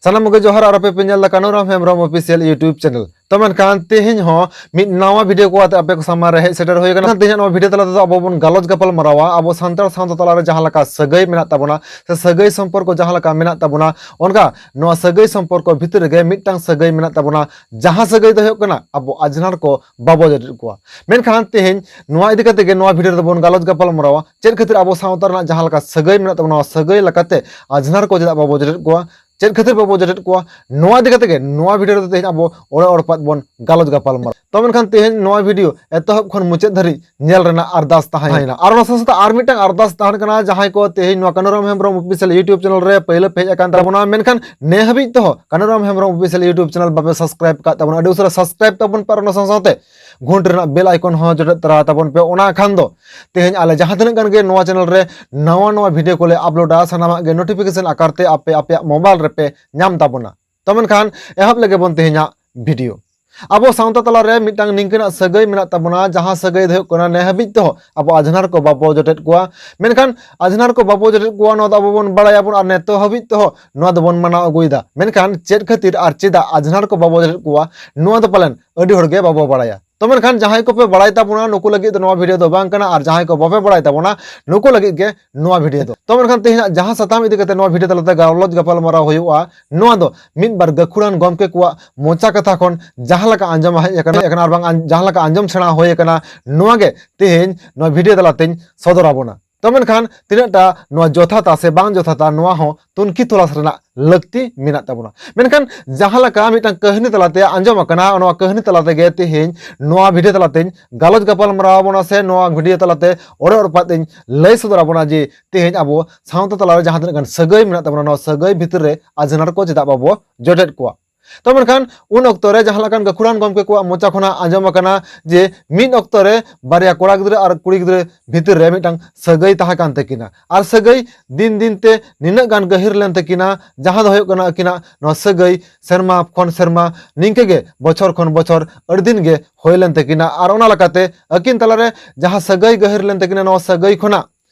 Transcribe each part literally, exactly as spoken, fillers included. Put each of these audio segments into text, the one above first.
ᱥᱟᱱᱟᱢ ᱠᱚᱜᱮ ᱡᱚᱦᱟᱨ, ᱟᱨ ᱟᱯᱮ ᱯᱮ ᱧᱮᱞ ᱮᱫᱟ ᱠᱟᱱᱩᱨᱟᱢ ᱦᱮᱢᱵᱨᱚᱢ ᱚᱯᱷᱤᱥᱤᱭᱟᱞ YouTube ᱪᱮᱱᱮᱞ᱾ ᱛᱚ ᱢᱮᱱᱠᱷᱟᱱ ᱛᱮᱦᱮᱧ ᱦᱚᱸ ᱢᱤᱫ ᱱᱟᱣᱟ ᱵᱷᱤᱰᱤᱭᱳ ᱠᱚ ᱟᱛᱮ ᱟᱯᱮ ᱠᱚ ᱥᱟᱢᱟᱝ ᱨᱮ ᱦᱮᱡ ᱥᱮᱴᱮᱨ ᱦᱩᱭ ᱟᱠᱟᱱᱟ᱾ ᱛᱮᱦᱮᱧᱟᱜ ᱱᱚᱣᱟ ᱵᱷᱤᱰᱤᱭᱳ ᱛᱟᱞᱟ ᱛᱮᱫᱚ ᱟᱵᱚ ᱵᱚᱱ ᱜᱟᱞᱚᱪ ᱜᱟᱯᱟᱞ ᱢᱟᱨᱟᱣᱟ ᱟᱵᱚ ᱥᱟᱱᱛᱟᱲ ᱥᱟᱶᱛᱟ ᱛᱟᱞᱟᱨᱮ ᱡᱟᱦᱟᱸ ᱞᱮᱠᱟ ᱥᱟᱹᱜᱟᱹᱭ ᱢᱮᱱᱟᱜ ᱛᱟᱵᱚᱱᱟ, ᱥᱮ ᱥᱟᱹᱜᱟᱹᱭ ᱥᱚᱢᱯᱚᱨᱠᱚ ᱡᱟᱦᱟᱸ ᱞᱮᱠᱟ ᱢᱮᱱᱟᱜ ᱛᱟᱵᱚᱱᱟ, ᱚᱱᱠᱟ ᱱᱚᱣᱟ ᱥᱟᱹᱜᱟᱹᱭ ᱥᱚᱢᱯᱚᱨᱠᱚ ᱵᱷᱤᱛᱤᱨ ᱨᱮᱜᱮ ᱢᱤᱫᱴᱟᱝ ᱥᱟᱹᱜᱟᱹᱭ ᱢᱮᱱᱟᱜ ᱛᱟᱵᱚᱱᱟ, ᱡᱟᱦᱟᱸ ᱥᱟᱹᱜᱟᱹᱭ ᱫᱚ ᱦᱩᱭᱩᱜ ᱠᱟᱱᱟ ᱟᱵᱚ ᱟᱡᱷᱱᱟᱨ ᱠᱚ ᱵᱟᱵᱚ ᱡᱚᱴᱮᱫ ᱠᱚᱣᱟ᱾ ᱢᱮᱱᱠᱷᱟᱱ ᱛᱮᱦᱮᱧ ᱱᱚᱣᱟ ᱤᱫᱤ ᱠᱟᱛᱮ ᱜᱮ ᱱᱚᱣᱟ ᱵᱷᱤᱰᱤᱭᱳ ᱨᱮᱫᱚ ᱵᱚᱱ ᱜᱟᱞᱚᱪ ᱜᱟᱯᱟᱞ ᱢᱟᱨᱟᱣᱟ, ᱪᱮᱫ ᱠᱷᱟᱹᱛᱤᱨ ᱟᱵᱚ ᱥᱟᱶᱛᱟ ᱨᱮᱱᱟᱜ ᱡᱟᱦᱟᱸ ᱞᱮᱠᱟ ᱥᱟᱹᱜᱟᱹᱭ ᱢᱮᱱᱟᱜ ᱛᱟᱵᱚᱱᱟ, ᱱᱚᱣᱟ ᱥᱟᱹᱜᱟᱹᱭ ᱞᱮᱠᱟᱛᱮ ᱟᱡᱷᱱᱟᱨ ᱠᱚ ᱪᱮᱫᱟᱜ ᱵᱟᱵᱚ ᱡᱚᱴᱮᱫ ᱠᱚᱣᱟ, ᱪᱮᱫ ᱠᱷᱟᱹᱛᱤᱨ ᱵᱟᱵᱚ ᱡᱚᱴᱮᱫ ᱠᱚᱣᱟ, ᱱᱚᱣᱟ ᱤᱫᱤ ᱠᱟᱛᱮ ᱜᱮ ᱱᱚᱣᱟ ᱵᱷᱤᱰᱤᱭᱳ ᱨᱮᱫᱚ ᱛᱮᱦᱮᱧ ᱟᱵᱚ ᱚᱲᱮ ᱚᱲᱯᱟᱛ ᱵᱚᱱ ᱜᱟᱞᱚᱪ ᱜᱟᱯᱟᱞ ᱢᱟᱨᱟᱣᱟ᱾ ᱛᱚ ᱢᱮᱱᱠᱷᱟᱱ ᱛᱮᱦᱮᱧ ᱱᱚᱣᱟ ᱵᱷᱤᱰᱤᱭᱳ ᱮᱛᱚᱦᱚᱵ ᱠᱷᱚᱱ ᱢᱩᱪᱟᱹᱫ ᱫᱷᱟᱹᱨᱤᱡ ᱧᱮᱞ ᱨᱮᱱᱟᱜ ᱟᱨᱫᱟᱥ ᱛᱟᱦᱮᱸᱭᱮᱱᱟ᱾ ᱟᱨ ᱚᱱᱟ ᱥᱟᱶ ᱥᱟᱶᱛᱮ ᱟᱨ ᱢᱤᱫᱴᱟᱝ ᱟᱨᱫᱟᱥ ᱛᱟᱦᱮᱱ ᱠᱟᱱᱟ, ᱡᱟᱦᱟᱸᱭ ᱠᱚ ᱛᱮᱦᱮᱧ ᱱᱚᱣᱟ ᱠᱟᱱᱩᱨᱟᱢ ᱦᱮᱢᱵᱨᱚᱢ ᱚᱯᱷᱤᱥᱤᱭᱟᱞ YouTube ᱪᱮᱱᱮᱞ ᱨᱮ ᱯᱟᱹᱭᱞᱟᱹ ᱯᱮ ᱦᱮᱡ ᱟᱠᱟᱱ ᱛᱟᱵᱚᱱᱟ, ᱢᱮᱱᱠᱷᱟᱱ ᱱᱮ ᱦᱟᱹᱵᱤᱡ ᱛᱮᱦᱚᱸ ᱠᱟᱱᱩᱨᱟᱢ ᱦᱮᱢᱵᱨᱚᱢ ᱚᱯᱷᱤᱥᱤᱭᱟᱞ YouTube ᱪᱮᱱᱮᱞ ᱵᱟᱯᱮ ᱥᱟᱵᱥᱠᱨᱟᱭᱤᱵ ᱟᱠᱟᱫ ᱛᱟᱵᱚᱱᱟ, ᱟᱹᱰᱤ ᱩᱥᱟᱹᱨᱟ ᱥᱟᱵᱥᱠᱨᱟᱭᱤᱵ ᱛᱟᱵᱚᱱ ᱯᱮ᱾ ᱟᱨ ᱚᱱᱟ ᱥᱟᱶ ᱥᱟᱶᱛᱮ ᱜᱷᱩᱱᱴ ᱨᱮᱱᱟᱜ ᱵᱮᱞ ᱟᱭᱠᱚᱱ ᱦᱚᱸ ᱡᱚᱴᱮᱫ ᱛᱚᱨᱟ ᱛᱟᱵᱚᱱ ᱯᱮ᱾ ᱚᱱᱟ ᱠᱷᱟᱱ ᱫᱚ ᱛᱮᱦᱮᱧ ᱟᱞᱮ ᱡᱟᱦᱟᱸ ᱛᱤᱱᱟᱹᱜ ᱜᱟᱱ ᱜᱮ ᱱᱚᱣᱟ ᱪᱮᱱᱮᱞ ᱨᱮ ᱱᱟᱣᱟ ᱱᱟᱣᱟ ᱵᱷᱤᱰᱤᱭᱳ ᱠᱚᱞᱮ ᱟᱯᱞᱳᱰᱟ, ᱥᱟᱱᱟᱢᱟᱜ ᱜᱮ ᱱᱳᱴᱤᱯᱷᱤᱠᱮᱥᱚᱱ ᱟᱠᱟᱨ ᱛᱮ ᱟᱯᱮ ᱟᱯᱮᱭᱟᱜ ᱢᱳᱵᱟᱭᱤᱞ ᱨᱮᱯᱮ ᱧᱟᱢ ᱛᱟᱵᱚᱱᱟ᱾ ᱛᱚ ᱢᱮᱱᱠᱷᱟᱱ ᱮᱦᱚᱵ ᱞᱮᱜᱮ ᱵᱚᱱ ᱛᱮᱦᱮᱧᱟᱜ ᱵᱷᱤᱰᱤᱭᱳ᱾ ᱟᱵᱚ ᱥᱟᱶᱛᱟ ᱛᱟᱞᱟᱨᱮ ᱢᱤᱫᱴᱟᱝ ᱱᱤᱝᱠᱟᱹᱱᱟᱜ ᱥᱟᱹᱜᱟᱹᱭ ᱢᱮᱱᱟᱜ ᱛᱟᱵᱚᱱᱟ, ᱡᱟᱦᱟᱸ ᱥᱟᱹᱜᱟᱹᱭ ᱫᱚ ᱦᱩᱭᱩᱜ ᱠᱟᱱᱟ ᱱᱮ ᱦᱟᱹᱵᱤᱡ ᱛᱮᱦᱚᱸ ᱟᱵᱚ ᱟᱡᱷᱱᱟᱨ ᱠᱚ ᱵᱟᱵᱚ ᱡᱚᱴᱮᱫ ᱠᱚᱣᱟ᱾ ᱢᱮᱱᱠᱷᱟᱱ ᱟᱡᱷᱱᱟᱨ ᱠᱚ ᱵᱟᱵᱚ ᱡᱚᱴᱮᱫ ᱠᱚᱣᱟ, ᱱᱚᱣᱟ ᱫᱚ ᱟᱵᱚ ᱵᱚᱱ ᱵᱟᱲᱟᱭᱟᱵᱚᱱ ᱟᱨ ᱱᱤᱛᱚᱜ ᱦᱟᱹᱵᱤᱡ ᱛᱮᱦᱚᱸ ᱱᱚᱣᱟ ᱫᱚᱵᱚᱱ ᱢᱟᱱᱟᱣ ᱟᱹᱜᱩᱭᱮᱫᱟ᱾ ᱢᱮᱱᱠᱷᱟᱱ ᱪᱮᱫ ᱠᱷᱟᱹᱛᱤᱨ ᱟᱨ ᱪᱮᱫᱟᱜ ᱟᱡᱷᱱᱟᱨ ᱠᱚ ᱵᱟᱵᱚ ᱡᱚᱴᱮᱫ ᱠᱚᱣᱟ, ᱱᱚᱣᱟ ᱫᱚ ᱯᱟᱞᱮᱱ ᱟᱹᱰᱤ ᱦᱚᱲ ᱜᱮ ᱵᱟᱵᱚ ᱵᱟᱲᱟᱭᱟ᱾ ᱛᱚ ᱢᱮᱱᱠᱷᱟᱱ ᱡᱟᱦᱟᱸᱭ ᱠᱚᱯᱮ ᱵᱟᱲᱟᱭ ᱛᱟᱵᱚᱱᱟ, ᱱᱩᱠᱩ ᱞᱟᱹᱜᱤᱫ ᱫᱚ ᱱᱚᱣᱟ ᱵᱷᱤᱰᱤᱭᱳ ᱫᱚ ᱵᱟᱝ ᱠᱟᱱᱟ, ᱟᱨ ᱡᱟᱦᱟᱸᱭ ᱠᱚ ᱵᱟᱯᱮ ᱵᱟᱲᱟᱭ ᱛᱟᱵᱚᱱᱟ, ᱱᱩᱠᱩ ᱞᱟᱹᱜᱤᱫ ᱜᱮ ᱱᱚᱣᱟ ᱵᱷᱤᱰᱤᱭᱳ ᱫᱚ᱾ ᱛᱚ ᱢᱮᱱᱠᱷᱟᱱ ᱛᱮᱦᱮᱧᱟᱜ ᱡᱟᱦᱟᱸ ᱥᱟᱛᱟᱢ ᱤᱫᱤ ᱠᱟᱛᱮ ᱱᱚᱣᱟ ᱵᱷᱤᱰᱤᱭᱳ ᱛᱟᱞᱟᱛᱮ ᱜᱟᱞᱚᱪ ᱜᱟᱯᱟᱞ ᱢᱟᱨᱟᱣ ᱦᱩᱭᱩᱜᱼᱟ, ᱱᱚᱣᱟ ᱫᱚ ᱢᱤᱫ ᱵᱟᱨ ᱜᱟᱹᱠᱷᱩᱲᱟᱱ ᱜᱚᱢᱠᱮ ᱠᱚᱣᱟᱜ ᱢᱚᱪᱟ ᱠᱟᱛᱷᱟ ᱠᱷᱚᱱ ᱡᱟᱦᱟᱸ ᱞᱮᱠᱟ ᱟᱸᱡᱚᱢ ᱦᱮᱡ ᱟᱠᱟᱱᱟ, ᱟᱠᱟᱱᱟ ᱟᱨ ᱵᱟᱝ ᱟᱸ-, ᱡᱟᱦᱟᱸ ᱞᱮᱠᱟ ᱟᱸᱡᱚᱢ ᱥᱮᱬᱟ ᱦᱩᱭ ᱟᱠᱟᱱᱟ, ᱱᱚᱣᱟ ᱜᱮ ᱛᱮᱦᱮᱧ ᱱᱚᱣᱟ ᱵᱷᱤᱰᱤᱭᱳ ᱛᱟᱞᱟᱛᱮᱧ ᱥᱚᱫᱚᱨ ᱟᱵᱚᱱᱟ᱾ ᱛᱚ ᱢᱮᱱᱠᱷᱟᱱ ᱛᱤᱱᱟᱹᱜ ᱴᱟ ᱱᱚᱣᱟ ᱡᱚᱛᱷᱟᱛᱟ ᱥᱮ ᱵᱟᱝ ᱡᱚᱛᱷᱟᱛᱟ, ᱱᱚᱣᱟ ᱦᱚᱸ ᱛᱩᱱᱠᱷᱤ ᱛᱚᱞᱟᱥ ᱨᱮᱱᱟᱜ ᱞᱟᱹᱠᱛᱤ ᱢᱮᱱᱟᱜ ᱛᱟᱵᱚᱱᱟ᱾ ᱢᱮᱱᱠᱷᱟᱱ ᱡᱟᱦᱟᱸ ᱞᱮᱠᱟ ᱢᱤᱫᱴᱟᱝ ᱠᱟᱹᱦᱱᱤ ᱛᱟᱞᱟᱛᱮ ᱟᱸᱡᱚᱢ ᱟᱠᱟᱱᱟ, ᱱᱚᱣᱟ ᱠᱟᱹᱦᱱᱤ ᱛᱟᱞᱟ ᱛᱮᱜᱮ ᱛᱮᱦᱮᱧ ᱱᱚᱣᱟ ᱵᱷᱤᱰᱤᱭᱳ ᱛᱟᱞᱟᱛᱮᱧ ᱜᱟᱞᱚᱪ ᱜᱟᱯᱟᱞ ᱢᱟᱨᱟᱣ ᱟᱵᱚᱱᱟ, ᱥᱮ ᱱᱚᱣᱟ ᱵᱷᱤᱰᱤᱭᱳ ᱛᱟᱞᱟᱛᱮ ᱚᱲᱮ ᱚᱲᱯᱟᱛ ᱤᱧ ᱞᱟᱹᱭ ᱥᱚᱫᱚᱨ ᱟᱵᱚᱱᱟ ᱡᱮ ᱛᱮᱦᱮᱧ ᱟᱵᱚ ᱥᱟᱶᱛᱟ ᱛᱟᱞᱟᱨᱮ ᱡᱟᱦᱟᱸ ᱛᱤᱱᱟᱹᱜ ᱜᱟᱱ ᱥᱟᱹᱜᱟᱹᱭ ᱢᱮᱱᱟᱜ ᱛᱟᱵᱚᱱᱟ, ᱱᱚᱣᱟ ᱥᱟᱹᱜᱟᱹᱭ ᱵᱷᱤᱛᱤᱨ ᱨᱮ ᱟᱡᱷᱱᱟᱨ ᱠᱚ ᱪᱮᱫᱟᱜ ᱵᱟᱵᱚ ᱡᱚᱴᱮᱫ ᱠᱚᱣᱟ᱾ ᱛᱚ ᱢᱮᱱᱠᱷᱟᱱ ᱩᱱ ᱚᱠᱛᱚ ᱨᱮ ᱡᱟᱦᱟᱸ ᱞᱮᱠᱟᱱ ᱜᱟᱹᱠᱷᱩᱲᱟᱱ ᱜᱚᱢᱠᱮ ᱠᱚᱣᱟᱜ ᱢᱚᱪᱟ ᱠᱷᱚᱱᱟᱜ ᱟᱸᱡᱚᱢ ᱟᱠᱟᱱᱟ ᱡᱮ ᱢᱤᱫ ᱚᱠᱛᱚ ᱨᱮ ᱵᱟᱨᱭᱟ ᱠᱚᱲᱟ ᱜᱤᱫᱽᱨᱟᱹ ᱟᱨ ᱠᱩᱲᱤ ᱜᱤᱫᱽᱨᱟᱹ ᱵᱷᱤᱛᱤᱨ ᱨᱮ ᱢᱤᱫᱴᱟᱝ ᱥᱟᱹᱜᱟᱹᱭ ᱛᱟᱦᱮᱸ ᱠᱟᱱ ᱛᱟᱹᱠᱤᱱᱟ᱾ ᱟᱨ ᱥᱟᱹᱜᱟᱹᱭ ᱫᱤᱱ ᱫᱤᱱ ᱛᱮ ᱱᱤᱱᱟᱹᱜ ᱜᱟᱱ ᱜᱟᱹᱦᱤᱨ ᱞᱮᱱ ᱛᱟᱹᱠᱤᱱᱟ, ᱡᱟᱦᱟᱸ ᱫᱚ ᱦᱩᱭᱩᱜ ᱠᱟᱱᱟ ᱟᱹᱠᱤᱱᱟᱜ ᱱᱚᱣᱟ ᱥᱟᱹᱜᱟᱹᱭ ᱥᱮᱨᱢᱟ ᱠᱷᱚᱱ ᱥᱮᱨᱢᱟ ᱱᱤᱝᱠᱟᱹ ᱜᱮ ᱵᱚᱪᱷᱚᱨ ᱠᱷᱚᱱ ᱵᱚᱪᱷᱚᱨ ᱟᱹᱰᱤ ᱫᱤᱱ ᱜᱮ ᱦᱩᱭ ᱞᱮᱱ ᱛᱟᱹᱠᱤᱱᱟ᱾ ᱟᱨ ᱚᱱᱟ ᱞᱮᱠᱟᱛᱮ ᱟᱹᱠᱤᱱ ᱛᱟᱞᱟᱨᱮ ᱡᱟᱦᱟᱸ ᱥᱟᱹᱜᱟᱹᱭ ᱜᱟᱹᱦᱤᱨ ᱞᱮᱱ ᱛᱟᱹᱠᱤᱱᱟ, ᱱᱚᱣᱟ ᱥᱟᱹᱜᱟᱹᱭ ᱠᱷᱚᱱᱟᱜ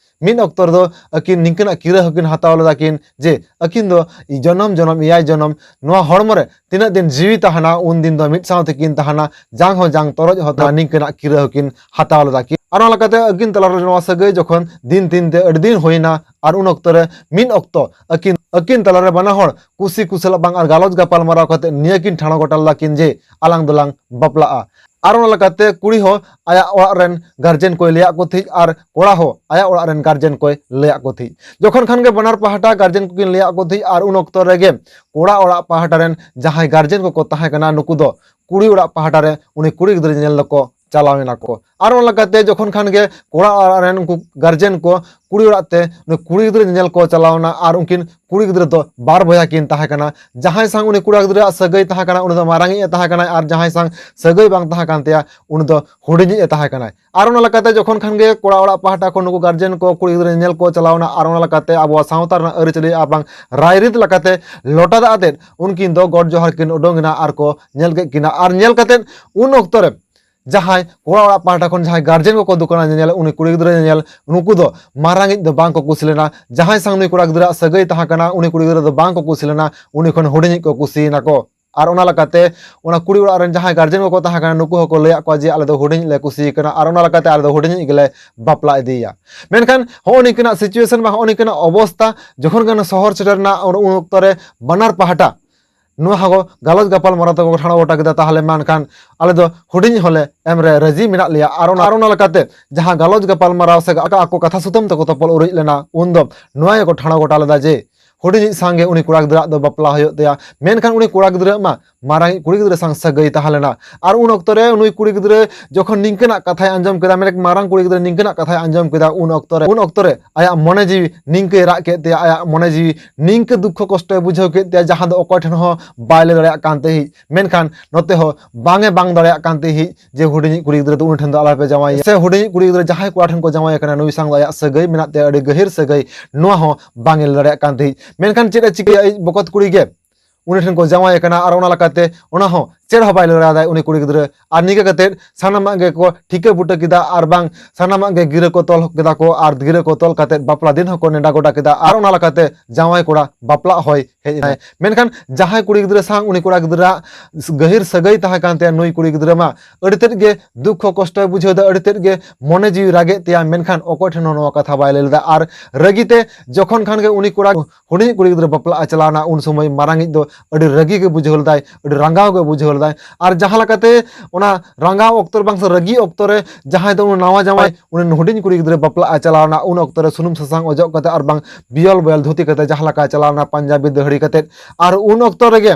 ᱢᱤᱫ ᱚᱠᱛᱚ ᱨᱮᱫᱚ ᱟᱹᱠᱤᱱ ᱱᱤᱝᱠᱟᱹᱱᱟᱜ ᱠᱤᱨᱟᱹ ᱦᱚᱸᱠᱤᱱ ᱦᱟᱛᱟᱣ ᱞᱮᱫᱟ ᱠᱤᱱ ᱡᱮ ᱟᱹᱠᱤᱱ ᱫᱚ ᱡᱚᱱᱚᱢ ᱡᱚᱱᱚᱢ, ᱮᱭᱟᱭ ᱡᱚᱱᱚᱢ ᱱᱚᱣᱟ ᱦᱚᱲᱢᱚ ᱨᱮ ᱛᱤᱱᱟᱹᱜ ᱫᱤᱱ ᱡᱤᱣᱤ ᱛᱟᱦᱮᱱᱟ, ᱩᱱ ᱫᱤᱱ ᱫᱚ ᱢᱤᱫ ᱥᱟᱶ ᱛᱮᱠᱤᱱ ᱛᱟᱦᱮᱱᱟ, ᱡᱟᱝ ᱦᱚᱸ ᱡᱟᱝ, ᱛᱚᱨᱚᱡ ᱦᱚᱸ ᱛᱚᱨᱚᱡ, ᱱᱤᱝᱠᱟᱹᱱᱟᱜ ᱠᱤᱨᱟᱹ ᱦᱚᱸᱠᱤᱱ ᱦᱟᱛᱟᱣ ᱞᱮᱫᱟ ᱠᱤᱱ᱾ ᱟᱨ ᱚᱱᱟ ᱞᱮᱠᱟᱛᱮ ᱟᱹᱠᱤᱱ ᱛᱟᱞᱟᱨᱮ ᱱᱚᱣᱟ ᱥᱟᱹᱜᱟᱹᱭ ᱡᱚᱠᱷᱚᱱ ᱫᱤᱱ ᱫᱤᱱ ᱛᱮ ᱟᱹᱰᱤ ᱫᱤᱱ ᱦᱩᱭᱱᱟ, ᱟᱨ ᱩᱱ ᱚᱠᱛᱚ ᱨᱮ ᱢᱤᱫ ᱚᱠᱛᱚ ᱟᱹᱠᱤᱱ, ᱟᱹᱠᱤᱱ ᱛᱟᱞᱟᱨᱮ ᱵᱟᱱᱟ ᱦᱚᱲ ᱠᱩᱥᱤ ᱠᱩᱥᱟᱹᱞ ᱵᱟᱝ ᱟᱨ ᱜᱟᱞᱚᱪ ᱜᱟᱯᱟᱞ ᱢᱟᱨᱟᱣ ᱠᱟᱛᱮ ᱱᱤᱭᱟᱹ ᱠᱤᱱ ᱴᱷᱟᱲᱚ ᱜᱚᱴᱟ ᱞᱮᱫᱟ ᱠᱤᱱ ᱡᱮ ᱟᱞᱟᱝ ᱫᱚᱞᱟᱝ ᱵᱟᱯᱞᱟᱜᱼᱟ᱾ ᱟᱨ ᱚᱱᱟ ᱞᱮᱠᱟᱛᱮ ᱠᱩᱲᱤ ᱦᱚᱸ ᱟᱭᱟᱜ ᱚᱲᱟᱜ ᱨᱮᱱ ᱜᱟᱨᱡᱮᱱ ᱠᱚᱭ ᱞᱟᱹᱭᱟᱫ ᱠᱚ ᱛᱟᱦᱮᱸᱫ ᱟᱨ ᱠᱚᱲᱟ ᱦᱚᱸ ᱟᱭᱟᱜ ᱚᱲᱟᱜ ᱨᱮᱱ ᱜᱟᱨᱡᱮᱱ ᱠᱚᱭ ᱞᱟᱹᱭᱟᱫ ᱠᱚ ᱛᱟᱦᱮᱸᱫ᱾ ᱡᱚᱠᱷᱚᱱ ᱠᱷᱟᱱ ᱜᱮ ᱵᱟᱱᱟᱨ ᱯᱟᱦᱴᱟ ᱜᱟᱨᱡᱮᱱ ᱠᱚᱠᱤᱱ ᱞᱟᱹᱭᱟᱫ ᱠᱚ ᱛᱟᱦᱮᱸᱫ, ᱟᱨ ᱩᱱ ᱚᱠᱛᱚ ᱨᱮᱜᱮ ᱠᱚᱲᱟ ᱚᱲᱟᱜ ᱯᱟᱦᱴᱟ ᱨᱮᱱ ᱡᱟᱦᱟᱸᱭ ᱜᱟᱨᱡᱮᱱ ᱠᱚᱠᱚ ᱛᱟᱦᱮᱸ ᱠᱟᱱᱟ, ᱱᱩᱠᱩ ᱫᱚ ᱠᱩᱲᱤ ᱚᱲᱟᱜ ᱯᱟᱦᱴᱟ ᱨᱮ ᱩᱱᱤ ᱠᱩᱲᱤ ᱜᱤᱫᱽᱨᱟᱹ ᱧᱮᱧᱮᱞ ᱫᱚᱠᱚ ᱪᱟᱞᱟᱣ ᱮᱱᱟ ᱠᱚ᱾ ᱟᱨ ᱚᱱᱟ ᱞᱮᱠᱟᱛᱮ ᱡᱚᱠᱷᱚᱱ ᱠᱷᱟᱱ ᱜᱮ ᱠᱚᱲᱟ ᱚᱲᱟᱜ ᱨᱮᱱ ᱩᱱᱠᱩ ᱜᱟᱨᱡᱮᱱ ᱠᱚ ᱠᱩᱲᱤ ᱚᱲᱟᱜ ᱛᱮ ᱩᱱᱤ ᱠᱩᱲᱤ ᱜᱤᱫᱽᱨᱟᱹ ᱧᱮᱧᱮᱞ ᱠᱚ ᱪᱟᱞᱟᱣ ᱮᱱᱟ, ᱟᱨ ᱩᱱᱠᱤᱱ ᱠᱩᱲᱤ ᱜᱤᱫᱽᱨᱟᱹ ᱫᱚ ᱵᱟᱨ ᱵᱚᱭᱦᱟ ᱠᱤᱱ ᱛᱟᱦᱮᱸ ᱠᱟᱱᱟ᱾ ᱡᱟᱦᱟᱸᱭ ᱥᱟᱝ ᱩᱱᱤ ᱠᱚᱲᱟ ᱜᱤᱫᱽᱨᱟᱹᱣᱟᱜ ᱥᱟᱹᱜᱟᱹᱭ ᱛᱟᱦᱮᱸ ᱠᱟᱱᱟ, ᱩᱱᱤ ᱫᱚ ᱢᱟᱨᱟᱝᱤᱡ ᱮ ᱛᱟᱦᱮᱸ ᱠᱟᱱᱟᱭ, ᱟᱨ ᱡᱟᱦᱟᱸᱭ ᱥᱟᱝ ᱥᱟᱹᱜᱟᱹᱭ ᱵᱟᱝ ᱛᱟᱦᱮᱸ ᱠᱟᱱ ᱛᱟᱭᱟ, ᱩᱱᱤ ᱫᱚ ᱦᱩᱰᱤᱧᱤᱡ ᱮ ᱛᱟᱦᱮᱸ ᱠᱟᱱᱟᱭ᱾ ᱟᱨ ᱚᱱᱟ ᱞᱮᱠᱟᱛᱮ ᱡᱚᱠᱷᱚᱱ ᱠᱷᱟᱱ ᱜᱮ ᱠᱚᱲᱟ ᱚᱲᱟᱜ ᱯᱟᱦᱴᱟ ᱠᱷᱚᱱ ᱱᱩᱠᱩ ᱜᱟᱨᱡᱮᱱ ᱠᱚ ᱠᱩᱲᱤ ᱜᱤᱫᱽᱨᱟᱹ ᱧᱮᱧᱮᱞ ᱠᱚ ᱪᱟᱞᱟᱣ ᱮᱱᱟ, ᱟᱨ ᱚᱱᱟ ᱞᱮᱠᱟᱛᱮ ᱟᱵᱚᱣᱟᱜ ᱥᱟᱶᱛᱟ ᱨᱮᱱᱟᱜ ᱟᱹᱨᱤᱪᱟᱹᱞᱤ ᱟᱨ ᱵᱟᱝ ᱨᱟᱭᱨᱤᱛ ᱞᱮᱠᱟᱛᱮ ᱞᱚᱴᱟ ᱫᱟᱜ ᱟᱛᱮᱫ ᱩᱱᱠᱤᱱ ᱫᱚ ᱜᱚᱰ ᱡᱚᱦᱟᱨ ᱠᱤᱱ ᱩᱰᱩᱝ ᱮᱱᱟ ᱟᱨ ᱠᱚ ᱧᱮᱞ ᱠᱮᱫ ᱠᱤᱱᱟ᱾ ᱟᱨ ᱧᱮᱞ ᱠᱟᱛᱮᱫ ᱩᱱ ᱚᱠᱛᱚ ᱨᱮ ᱡᱟᱦᱟᱸᱭ ᱠᱚᱲᱟ ᱚᱲᱟᱜ ᱯᱟᱦᱴᱟ ᱠᱷᱚᱱ ᱡᱟᱦᱟᱸᱭ ᱜᱟᱨᱡᱮᱱ ᱠᱚᱠᱚ ᱫᱩᱠᱟᱱᱟ ᱧᱮᱧᱮᱞ, ᱩᱱᱤ ᱠᱩᱲᱤ ᱜᱤᱫᱽᱨᱟᱹ ᱧᱮᱧᱮᱞ, ᱱᱩᱠᱩ ᱫᱚ ᱢᱟᱨᱟᱝᱤᱡ ᱫᱚ ᱵᱟᱝ ᱠᱚ ᱠᱩᱥᱤ ᱞᱮᱱᱟ᱾ ᱡᱟᱦᱟᱸᱭ ᱥᱟᱝ ᱱᱩᱭ ᱠᱚᱲᱟ ᱜᱤᱫᱽᱨᱟᱹᱣᱟᱜ ᱥᱟᱹᱜᱟᱹᱭ ᱛᱟᱦᱮᱸ ᱠᱟᱱᱟ, ᱩᱱᱤ ᱠᱩᱲᱤ ᱜᱤᱫᱽᱨᱟᱹ ᱫᱚ ᱵᱟᱝ ᱠᱚ ᱠᱩᱥᱤ ᱞᱮᱱᱟ, ᱩᱱᱤ ᱠᱷᱚᱱ ᱦᱩᱰᱤᱧᱤᱡ ᱠᱚ ᱠᱩᱥᱤᱭᱮᱱᱟ ᱠᱚ᱾ ᱟᱨ ᱚᱱᱟ ᱞᱮᱠᱟᱛᱮ ᱚᱱᱟ ᱠᱩᱲᱤ ᱚᱲᱟᱜ ᱨᱮᱱ ᱡᱟᱦᱟᱸᱭ ᱜᱟᱨᱡᱮᱱ ᱠᱚᱠᱚ ᱛᱟᱦᱮᱸ ᱠᱟᱱᱟ, ᱱᱩᱠᱩ ᱦᱚᱸᱠᱚ ᱞᱟᱹᱭᱟᱫ ᱠᱚᱣᱟ ᱡᱮ ᱟᱞᱮ ᱫᱚ ᱦᱩᱰᱤᱧ ᱞᱮ ᱠᱩᱥᱤ ᱠᱟᱱᱟ, ᱟᱨ ᱚᱱᱟ ᱞᱮᱠᱟᱛᱮ ᱟᱞᱮ ᱫᱚ ᱦᱩᱰᱤᱧᱤᱡ ᱜᱮᱞᱮ ᱵᱟᱯᱞᱟ ᱤᱫᱤᱭᱮᱭᱟ᱾ ᱢᱮᱱᱠᱷᱟᱱ ᱦᱚᱸᱜᱼᱚ ᱱᱤᱝᱠᱟᱹᱱᱟᱜ situation ᱵᱟ ᱦᱚᱸᱜᱼᱚ ᱱᱤᱝᱠᱟᱹᱱᱟᱜ ᱚᱵᱚᱥᱛᱟ ᱡᱚᱠᱷᱚᱱ ᱜᱮ ᱥᱚᱦᱚᱨ ᱥᱮᱴᱮᱨ ᱮᱱᱟ, ᱩᱱ ᱩᱱ ᱚᱠᱛᱚ ᱨᱮ ᱵᱟᱱᱟᱨ ᱯᱟᱦᱴᱟ ᱱᱚᱣᱟ ᱦᱚᱸ ᱜᱟᱞᱚᱪ ᱜᱟᱯᱟᱞ ᱢᱟᱨᱟᱣ ᱛᱮᱠᱚ ᱴᱷᱟᱲᱚ ᱜᱚᱴᱟ ᱠᱮᱫᱟ, ᱛᱟᱦᱚᱞᱮ ᱢᱟ ᱮᱱᱠᱷᱟᱱ ᱟᱞᱮ ᱫᱚ ᱦᱩᱰᱤᱧ ᱦᱚᱸᱞᱮ ᱮᱢ ᱨᱮ ᱨᱟᱹᱡᱤ ᱢᱮᱱᱟᱜ ᱞᱮᱭᱟ᱾ ᱟᱨ ᱚᱱᱟ, ᱟᱨ ᱚᱱᱟ ᱞᱮᱠᱟᱛᱮ ᱡᱟᱦᱟᱸ ᱜᱟᱞᱚᱪ ᱜᱟᱯᱟᱞ ᱢᱟᱨᱟᱣ ᱥᱮ ᱟᱠᱚ, ᱟᱠᱚ ᱠᱟᱛᱷᱟ ᱥᱩᱛᱟᱹᱢ ᱛᱮᱠᱚ ᱛᱚᱯᱚᱞ ᱩᱨᱤᱡ ᱞᱮᱱᱟ, ᱩᱱ ᱫᱚ ᱱᱚᱣᱟ ᱜᱮᱠᱚ ᱴᱷᱟᱲᱚ ᱜᱚᱴᱟ ᱞᱮᱫᱟ ᱡᱮ ᱦᱩᱰᱤᱧᱤᱡ ᱥᱟᱝᱜᱮ ᱩᱱᱤ ᱠᱚᱲᱟ ᱜᱤᱫᱽᱨᱟᱹᱣᱟᱜ ᱫᱚ ᱵᱟᱯᱞᱟ ᱦᱩᱭᱩᱜ ᱛᱟᱭᱟ᱾ ᱢᱮᱱᱠᱷᱟᱱ ᱩᱱᱤ ᱠᱚᱲᱟ ᱜᱤᱫᱽᱨᱟᱹᱣᱟᱜ ᱢᱟ ᱢᱟᱨᱟᱝᱤᱡ ᱠᱩᱲᱤ ᱜᱤᱫᱽᱨᱟᱹ ᱥᱟᱝ ᱥᱟᱹᱜᱟᱹᱭ ᱛᱟᱦᱮᱸ ᱞᱮᱱᱟ᱾ ᱟᱨ ᱩᱱ ᱚᱠᱛᱚ ᱨᱮ ᱱᱩᱭ ᱠᱩᱲᱤ ᱜᱤᱫᱽᱨᱟᱹ ᱡᱚᱠᱷᱚᱱ ᱱᱤᱝᱠᱟᱹᱱᱟᱜ ᱠᱟᱛᱷᱟᱭ ᱟᱸᱡᱚᱢ ᱠᱮᱫᱟ, ᱢᱮᱱ ᱢᱟᱨᱟᱝ ᱠᱩᱲᱤ ᱜᱤᱫᱽᱨᱟᱹ ᱱᱤᱝᱠᱟᱹᱱᱟᱜ ᱠᱟᱛᱷᱟᱭ ᱟᱸᱡᱚᱢ ᱠᱮᱫᱟ, ᱩᱱ ᱚᱠᱛᱚ ᱨᱮ, ᱩᱱ ᱚᱠᱛᱚ ᱨᱮ ᱟᱭᱟᱜ ᱢᱚᱱᱮ ᱡᱤᱣᱤ ᱱᱤᱝᱠᱟᱹᱭ ᱨᱟᱜ ᱠᱮᱫ ᱛᱟᱭᱟ, ᱟᱭᱟᱜ ᱢᱚᱱᱮ ᱡᱤᱣᱤ ᱱᱤᱝᱠᱟᱹ ᱫᱩᱠᱠᱷᱚ ᱠᱚᱥᱴᱚᱭ ᱵᱩᱡᱷᱟᱹᱣ ᱠᱮᱫ ᱛᱟᱭᱟ, ᱡᱟᱦᱟᱸ ᱫᱚ ᱚᱠᱚᱭ ᱴᱷᱮᱱ ᱦᱚᱸ ᱵᱟᱭ ᱞᱟᱹᱭ ᱫᱟᱲᱮᱭᱟᱜ ᱠᱟᱱ ᱛᱟᱦᱮᱸᱫ᱾ ᱢᱮᱱᱠᱷᱟᱱ ᱱᱚᱛᱮ ᱦᱚᱸ ᱵᱟᱝ ᱮ ᱵᱟᱝ ᱫᱟᱲᱮᱭᱟᱜ ᱠᱟᱱ ᱛᱟᱦᱮᱸᱫ ᱡᱮ ᱦᱩᱰᱤᱧᱤᱡ ᱠᱩᱲᱤ ᱜᱤᱫᱽᱨᱟᱹ ᱫᱚ ᱩᱱᱤ ᱴᱷᱮᱱ ᱫᱚ ᱟᱞᱚᱯᱮ ᱡᱟᱶᱟᱭᱮᱭᱟ, ᱥᱮ ᱦᱩᱰᱤᱧᱤᱡ ᱠᱩᱲᱤ ᱜᱤᱫᱽᱨᱟᱹ ᱡᱟᱦᱟᱸᱭ ᱠᱚᱲᱟ ᱴᱷᱮᱱ ᱠᱚ ᱡᱟᱶᱟᱭ ᱠᱟᱱᱟ, ᱱᱩᱭ ᱥᱟᱝ ᱫᱚ ᱟᱭᱟᱜ ᱥᱟᱹᱜᱟᱹᱭ ᱢᱮᱱᱟᱜ ᱛᱟᱭᱟ, ᱟᱹᱰᱤ ᱜᱟᱹᱦᱤᱨ ᱥᱟᱹᱜᱟᱹᱭ, ᱱᱚᱣᱟ ᱦᱚᱸ ᱵᱟᱝ ᱮ ᱞᱟᱹᱭ ᱫᱟᱲᱮᱭᱟᱜ ᱠᱟᱱ ᱛᱟᱦᱮᱸᱫ᱾ ᱢᱮᱱᱠᱷᱟᱱ ᱪᱮᱫ ᱮ ᱪᱤᱠᱟᱹᱭᱟ, ᱟᱡ ᱵᱚᱠᱚᱛ ᱠᱩᱲᱤ ᱜᱮ ᱩᱱᱤ ᱴᱷᱮᱱ ᱠᱚ ᱡᱟᱶᱟᱭ ᱠᱟᱱᱟ, ᱟᱨ ᱚᱱᱟ ᱞᱮᱠᱟᱛᱮ ᱚᱱᱟ ᱦᱚᱸ ᱪᱮᱫ ᱦᱚᱸ ᱵᱟᱭ ᱞᱟᱹᱭ ᱫᱟᱲᱮᱭᱟᱫᱟᱭ ᱩᱱᱤ ᱠᱩᱲᱤ ᱜᱤᱫᱽᱨᱟᱹ᱾ ᱟᱨ ᱱᱤᱝᱠᱟᱹ ᱠᱟᱛᱮᱫ ᱥᱟᱱᱟᱢᱟᱜ ᱜᱮᱠᱚ ᱴᱷᱤᱠᱟᱹ ᱵᱩᱴᱟᱹ ᱠᱮᱫᱟ, ᱟᱨ ᱵᱟᱝ ᱥᱟᱱᱟᱢᱟᱜ ᱜᱮ ᱜᱤᱨᱟᱹ ᱠᱚ ᱛᱚᱞ ᱠᱮᱫᱟ ᱠᱚ, ᱟᱨ ᱜᱤᱨᱟᱹ ᱠᱚ ᱛᱚᱞ ᱠᱟᱛᱮᱫ ᱵᱟᱯᱞᱟ ᱫᱤᱱ ᱦᱚᱸᱠᱚ ᱱᱮᱰᱟ ᱜᱚᱴᱟ ᱠᱮᱫᱟ, ᱟᱨ ᱚᱱᱟ ᱞᱮᱠᱟᱛᱮ ᱡᱟᱶᱟᱭ ᱠᱚᱲᱟ ᱵᱟᱯᱞᱟᱜ ᱦᱚᱭ ᱦᱮᱡ ᱮᱱᱟᱭ᱾ ᱢᱮᱱᱠᱷᱟᱱ ᱡᱟᱦᱟᱸᱭ ᱠᱩᱲᱤ ᱜᱤᱫᱽᱨᱟᱹ ᱥᱟᱶ ᱩᱱᱤ ᱠᱚᱲᱟ ᱜᱤᱫᱽᱨᱟᱹᱣᱟᱜ ᱜᱟᱹᱦᱤᱨ ᱥᱟᱹᱜᱟᱹᱭ ᱛᱟᱦᱮᱸ ᱠᱟᱱ ᱛᱟᱭᱟ, ᱱᱩᱭ ᱠᱩᱲᱤ ᱜᱤᱫᱽᱨᱟᱹ ᱢᱟ ᱟᱹᱰᱤ ᱛᱮᱫ ᱜᱮ ᱫᱩᱠ ᱠᱚ ᱠᱚᱥᱴᱚᱭ ᱵᱩᱡᱷᱟᱹᱣ ᱮᱫᱟ, ᱟᱹᱰᱤ ᱛᱮᱫ ᱜᱮ ᱢᱚᱱᱮ ᱡᱤᱣᱤ ᱨᱟᱜᱮᱫ ᱛᱟᱭᱟ, ᱢᱮᱱᱠᱷᱟᱱ ᱚᱠᱚᱭ ᱴᱷᱮᱱ ᱦᱚᱸ ᱱᱚᱣᱟ ᱠᱟᱛᱷᱟ ᱵᱟᱭ ᱞᱟᱹᱭ ᱞᱮᱫᱟ᱾ ᱟᱨ ᱨᱟᱹᱜᱤ ᱛᱮ ᱡᱚᱠᱷᱚᱱ ᱠᱷᱟᱱ ᱜᱮ ᱩᱱᱤ ᱠᱚᱲᱟ ᱦᱩᱰᱤᱧ ᱠᱩᱲᱤ ᱜᱤᱫᱽᱨᱟᱹ ᱵᱟᱯᱞᱟᱜ ᱮ ᱪᱟᱞᱟᱣ ᱮᱱᱟ, ᱩᱱ ᱥᱚᱢᱚᱭ ᱢᱟᱨᱟᱝᱤᱡ ᱫᱚ ᱟᱹᱰᱤ ᱨᱟᱹᱜᱤ ᱜᱮ ᱵᱩᱡᱷᱟᱹᱣ ᱞᱮᱫᱟᱭ, ᱟᱹᱰᱤ ᱨᱟᱸᱜᱟᱣ ᱜᱮ ᱵᱩᱡᱷᱟᱹᱣ ᱞᱮᱫᱟᱭ᱾ ᱟᱨ ᱡᱟᱦᱟᱸ ᱞᱮᱠᱟᱛᱮ ᱚᱱᱟ ᱨᱟᱸᱜᱟᱣ ᱚᱠᱛᱚ ᱨᱮ ᱵᱟᱝ ᱥᱮ ᱨᱟᱹᱜᱤ ᱚᱠᱛᱚ ᱨᱮ ᱡᱟᱦᱟᱸᱭ ᱫᱚ ᱩᱱᱤ ᱱᱟᱣᱟ ᱡᱟᱶᱟᱭ, ᱩᱱᱤ ᱦᱩᱰᱤᱧ ᱠᱩᱲᱤ ᱜᱤᱫᱽᱨᱟᱹ ᱵᱟᱯᱞᱟᱜ ᱮ ᱪᱟᱞᱟᱣ ᱮᱱᱟ, ᱩᱱ ᱚᱠᱛᱚ ᱨᱮ ᱥᱩᱱᱩᱢ ᱥᱟᱥᱟᱝ ᱚᱡᱚᱜ ᱠᱟᱛᱮ ᱟᱨ ᱵᱟᱝ ᱵᱤᱭᱚᱞ ᱵᱚᱭᱚᱞ ᱫᱷᱩᱛᱤ ᱠᱟᱛᱮ ᱡᱟᱦᱟᱸ ᱞᱮᱠᱟ ᱪᱟᱞᱟᱣ ᱮᱱᱟ ᱯᱟᱧᱡᱟᱵᱤ ᱫᱟᱹᱦᱲᱤ ᱠᱟᱛᱮ, ᱟᱨ ᱩᱱ ᱚᱠᱛᱚ ᱨᱮᱜᱮ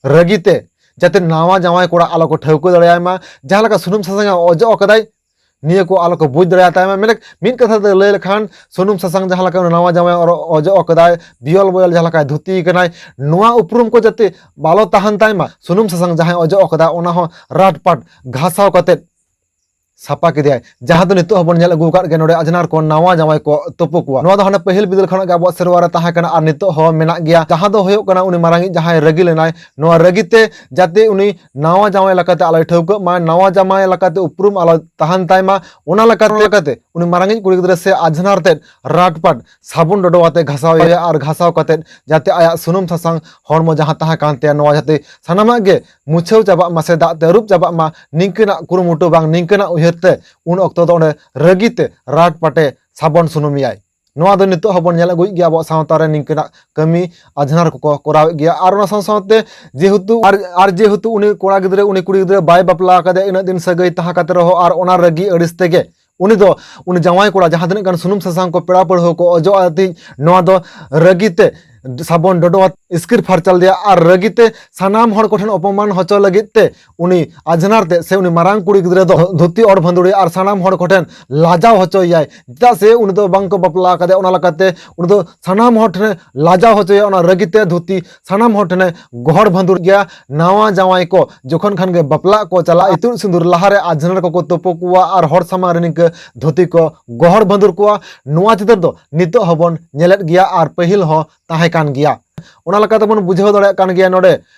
ᱨᱟᱹᱜᱤ ᱛᱮ ᱡᱟᱛᱮ ᱱᱟᱣᱟ ᱡᱟᱶᱟᱭ ᱠᱚᱲᱟ ᱟᱞᱚ ᱠᱚ ᱴᱷᱟᱹᱣᱠᱟᱹ ᱫᱟᱲᱮᱭᱟᱭ ᱢᱟ, ᱡᱟᱦᱟᱸ ᱞᱮᱠᱟ ᱥᱩᱱᱩᱢ ᱥᱟᱥᱟᱝ ᱮ ᱚᱡᱚᱜ ᱟᱠᱟᱫᱟᱭ, ᱱᱤᱭᱟᱹ ᱠᱚ ᱟᱞᱚ ᱠᱚ ᱵᱩᱡᱽ ᱫᱟᱲᱮᱭᱟᱛᱟᱭ ᱢᱟ᱾ ᱢᱮᱱ, ᱢᱤᱫ ᱠᱟᱛᱷᱟ ᱛᱮ ᱞᱟᱹᱭ ᱞᱮᱠᱷᱟᱱ ᱥᱩᱱᱩᱢ ᱥᱟᱥᱟᱝ ᱡᱟᱦᱟᱸ ᱞᱮᱠᱟ ᱩᱱᱤ ᱱᱟᱣᱟ ᱡᱟᱶᱟᱭ ᱚᱨ-, ᱚᱡᱚᱜ ᱟᱠᱟᱫᱟᱭ, ᱵᱤᱭᱚᱞ ᱵᱚᱭᱚᱞ ᱡᱟᱦᱟᱸ ᱞᱮᱠᱟᱭ ᱫᱷᱩᱛᱤ ᱠᱟᱱᱟᱭ, ᱱᱚᱣᱟ ᱩᱯᱨᱩᱢ ᱠᱚ ᱡᱟᱛᱮ ᱵᱟᱞᱚ ᱛᱟᱦᱮᱱ ᱛᱟᱭ ᱢᱟ, ᱥᱩᱱᱩᱢ ᱥᱟᱥᱟᱝ ᱡᱟᱦᱟᱸᱭ ᱚᱡᱚᱜ ᱟᱠᱟᱫᱟ ᱚᱱᱟ ᱦᱚᱸ ᱨᱟᱴ ᱯᱟᱴ ᱜᱷᱟᱥᱟᱣ ᱠᱟᱛᱮ ᱥᱟᱯᱷᱟ ᱠᱮᱫᱮᱭᱟᱭ, ᱡᱟᱦᱟᱸ ᱫᱚ ᱱᱤᱛᱚᱜ ᱦᱚᱸᱵᱚᱱ ᱧᱮᱞ ᱟᱹᱜᱩ ᱟᱠᱟᱫ ᱜᱮᱭᱟ᱾ ᱱᱚᱰᱮ ᱟᱡᱷᱱᱟᱨ ᱠᱚ ᱱᱟᱣᱟ ᱡᱟᱶᱟᱭ ᱠᱚ ᱛᱩᱯᱩ ᱠᱚᱣᱟ᱾ ᱱᱚᱣᱟ ᱫᱚ ᱦᱟᱱᱮ ᱯᱟᱹᱦᱤᱞ ᱵᱤᱫᱟᱹᱞ ᱠᱷᱚᱱᱟᱜ ᱜᱮ ᱟᱵᱚᱣᱟᱜ ᱥᱮᱨᱣᱟ ᱨᱮ ᱛᱟᱦᱮᱸ ᱠᱟᱱᱟ ᱟᱨ ᱱᱤᱛᱚᱜ ᱦᱚᱸ ᱢᱮᱱᱟᱜ ᱜᱮᱭᱟ, ᱡᱟᱦᱟᱸ ᱫᱚ ᱦᱩᱭᱩᱜ ᱠᱟᱱᱟ ᱩᱱᱤ ᱢᱟᱨᱟᱝᱤᱡ ᱡᱟᱦᱟᱸᱭ ᱨᱟᱹᱜᱤ ᱞᱮᱱᱟᱭ, ᱱᱚᱣᱟ ᱨᱟᱹᱜᱤ ᱛᱮ ᱡᱟᱛᱮ ᱩᱱᱤ ᱱᱟᱣᱟ ᱡᱟᱶᱟᱭ ᱞᱮᱠᱟᱛᱮ ᱟᱞᱚᱭ ᱴᱷᱟᱹᱣᱠᱟᱹᱜ ᱢᱟ, ᱱᱟᱣᱟ ᱡᱟᱶᱟᱭ ᱞᱮᱠᱟᱛᱮ ᱩᱯᱨᱩᱢ ᱟᱞᱚ ᱛᱟᱦᱮᱱ ᱛᱟᱭ ᱢᱟ, ᱚᱱᱟ ᱞᱮᱠᱟᱛᱮ, ᱞᱮᱠᱟᱛᱮ ᱩᱱᱤ ᱢᱟᱨᱟᱝᱤᱡ ᱠᱩᱲᱤ ᱜᱤᱫᱽᱨᱟᱹ ᱥᱮ ᱟᱡᱷᱱᱟᱨ ᱛᱮᱫ ᱨᱟᱴ ᱯᱟᱴ ᱥᱟᱵᱚᱱ ᱰᱚᱰᱚ ᱟᱛᱮ ᱜᱷᱟᱥᱟᱣ ᱮᱭᱟ ᱟᱨ ᱜᱷᱟᱥᱟᱣ ᱠᱟᱛᱮ ᱡᱟᱛᱮ ᱟᱭᱟᱜ ᱥᱩᱱᱩᱢ ᱥᱟᱥᱟᱝ ᱦᱚᱲᱢᱚ ᱡᱟᱦᱟᱸ ᱛᱟᱦᱮᱸ ᱠᱟᱱ ᱛᱟᱭᱟ ᱱᱚᱣᱟ ᱡᱟᱛᱮ ᱥᱟᱱᱟᱢᱟᱜ ᱜᱮ ᱢᱩᱪᱷᱟᱹᱣ ᱪᱟᱵᱟᱜ ᱢᱟ ᱥᱮ ᱫᱟᱜ ᱛᱮ ᱟᱹᱨᱩᱵ ᱪᱟᱵᱟᱜ ᱢᱟ, ᱱᱤᱝᱠᱟᱹᱱᱟᱜ ᱠᱩᱨᱩᱢᱩᱴᱩ ᱵᱟᱝ ᱱᱤᱝᱠᱟᱹᱱᱟᱜ ᱩᱭᱦᱟᱹᱨ ᱛᱮ ᱩᱱ ᱚᱠᱛᱚ ᱫᱚ ᱚᱸᱰᱮ ᱨᱟᱹᱜᱤ ᱛᱮ ᱨᱟᱴ ᱯᱟᱴᱮ ᱥᱟᱵᱚᱱ ᱥᱩᱱᱩᱢ ᱮᱭᱟᱭ᱾ ᱱᱚᱣᱟ ᱫᱚ ᱱᱤᱛᱚᱜ ᱦᱚᱸᱵᱚᱱ ᱧᱮᱞ ᱟᱹᱜᱩᱭᱮᱫ ᱜᱮᱭᱟ, ᱟᱵᱚᱣᱟᱜ ᱥᱟᱶᱛᱟ ᱨᱮ ᱱᱤᱝᱠᱟᱹᱱᱟᱜ ᱠᱟᱹᱢᱤ ᱟᱡᱷᱱᱟᱨ ᱠᱚᱠᱚ ᱠᱚᱨᱟᱣᱮᱫ ᱜᱮᱭᱟ᱾ ᱟᱨ ᱚᱱᱟ ᱥᱟᱶ ᱥᱟᱶᱛᱮ ᱡᱮᱦᱮᱛᱩ ᱟᱨ, ᱟᱨ ᱡᱮᱦᱮᱛᱩ ᱩᱱᱤ ᱠᱚᱲᱟ ᱜᱤᱫᱽᱨᱟᱹ, ᱩᱱᱤ ᱠᱩᱲᱤ ᱜᱤᱫᱽᱨᱟᱹ ᱵᱟᱭ ᱵᱟᱯᱞᱟ ᱟᱠᱟᱫᱮᱭᱟ, ᱤᱱᱟᱹᱜ ᱫᱤᱱ ᱥᱟᱹᱜᱟᱹᱭ ᱛᱟᱦᱮᱸ ᱠᱟᱛᱮ ᱨᱮᱦᱚᱸ, ᱟᱨ ᱚᱱᱟ ᱨᱟᱹᱜᱤ ᱟᱹᱲᱤᱥ ᱛᱮᱜᱮ ᱩᱱᱤ ᱫᱚ, ᱩᱱᱤ ᱡᱟᱶᱟᱭ ᱠᱚᱲᱟ ᱡᱟᱦᱟᱸ ᱛᱤᱱᱟᱹᱜ ᱜᱟᱱ ᱥᱩᱱᱩᱢ ᱥᱟᱥᱟᱝ ᱠᱚ ᱯᱮᱲᱟ ᱯᱟᱹᱲᱦᱟᱹ ᱠᱚ ᱚᱡᱚᱜ ᱟᱫᱮ ᱛᱟᱦᱮᱸᱫ, ᱱᱚᱣᱟ ᱫᱚ ᱨᱟᱹᱜᱤ ᱛᱮ ᱥᱟᱵᱚᱱ ᱰᱚᱰᱚ ᱟᱛᱮ ᱤᱥᱠᱤᱨ ᱯᱷᱟᱨᱪᱟ ᱞᱮᱫᱮᱭᱟ ᱟᱨ ᱨᱟᱹᱜᱤ ᱛᱮ ᱥᱟᱱᱟᱢ ᱦᱚᱲ ᱠᱚᱴᱷᱮᱱ ᱚᱯᱚᱢᱟᱱ ᱦᱚᱪᱚ ᱞᱟᱹᱜᱤᱫ ᱛᱮ ᱩᱱᱤ ᱟᱡᱷᱱᱟᱨ ᱛᱮ ᱥᱮ ᱩᱱᱤ ᱢᱟᱨᱟᱝ ᱠᱩᱲᱤ ᱜᱤᱫᱽᱨᱟᱹ ᱫᱚ ᱫᱷᱩᱛᱤ ᱚᱨ ᱵᱷᱟᱺᱫᱩᱲᱤ ᱟᱨ ᱥᱟᱱᱟᱢ ᱦᱚᱲ ᱠᱚᱴᱷᱮᱱ ᱞᱟᱡᱟᱣ ᱦᱚᱪᱚᱭᱮᱭᱟᱭ᱾ ᱪᱮᱫᱟᱜ ᱥᱮ ᱩᱱᱤ ᱫᱚ ᱵᱟᱝ ᱠᱚ ᱵᱟᱯᱞᱟ ᱟᱠᱟᱫᱮᱭᱟ, ᱚᱱᱟ ᱞᱮᱠᱟᱛᱮ ᱩᱱᱤ ᱫᱚ ᱥᱟᱱᱟᱢ ᱦᱚᱲ ᱴᱷᱮᱱᱮ ᱞᱟᱡᱟᱣ ᱦᱚᱪᱚᱭᱮᱭᱟ᱾ ᱚᱱᱟ ᱨᱟᱹᱜᱤ ᱛᱮ ᱫᱷᱩᱛᱤ ᱥᱟᱱᱟᱢ ᱦᱚᱲ ᱴᱷᱮᱱᱮ ᱜᱚᱦᱚᱲ ᱵᱷᱟᱺᱫᱩᱲ ᱜᱮᱭᱟ᱾ ᱱᱟᱣᱟ ᱡᱟᱶᱟᱭ ᱠᱚ ᱡᱚᱠᱷᱚᱱ ᱠᱷᱟᱱ ᱜᱮ ᱵᱟᱯᱞᱟᱜ ᱠᱚ ᱪᱟᱞᱟᱜ, ᱤᱛᱩᱫ ᱥᱤᱸᱫᱩᱨ ᱞᱟᱦᱟᱨᱮ ᱟᱡᱷᱱᱟᱨ ᱠᱚᱠᱚ ᱛᱩᱯᱩ ᱠᱚᱣᱟ ᱟᱨ ᱦᱚᱲ ᱥᱟᱢᱟᱝ ᱨᱮ ᱱᱤᱝᱠᱟᱹ ᱫᱷᱩᱛᱤ ᱠᱚ ᱜᱚᱦᱚᱲ ᱵᱷᱟᱺᱫᱩᱲ ᱠᱚᱣᱟ᱾ ᱱᱚᱣᱟ ᱪᱤᱛᱟᱹᱨ ᱫᱚ ᱱᱤᱛᱚᱜ ᱦᱚᱸᱵᱚᱱ ᱧᱮᱞᱮᱫ ᱜᱮᱭᱟ ᱟᱨ ᱯᱟᱹᱦᱤᱞ ᱦᱚᱸ ᱛᱟᱦᱮᱸ ᱠᱟᱱ ᱜᱮᱭᱟ᱾ ᱚᱱᱟ ᱞᱮᱠᱟᱛᱮ ᱵᱚᱱ ᱵᱩᱡᱷᱟᱹᱣ ᱫᱟᱲᱮᱭᱟᱜ ᱠᱟᱱ ᱜᱮᱭᱟ ᱱᱚᱰᱮ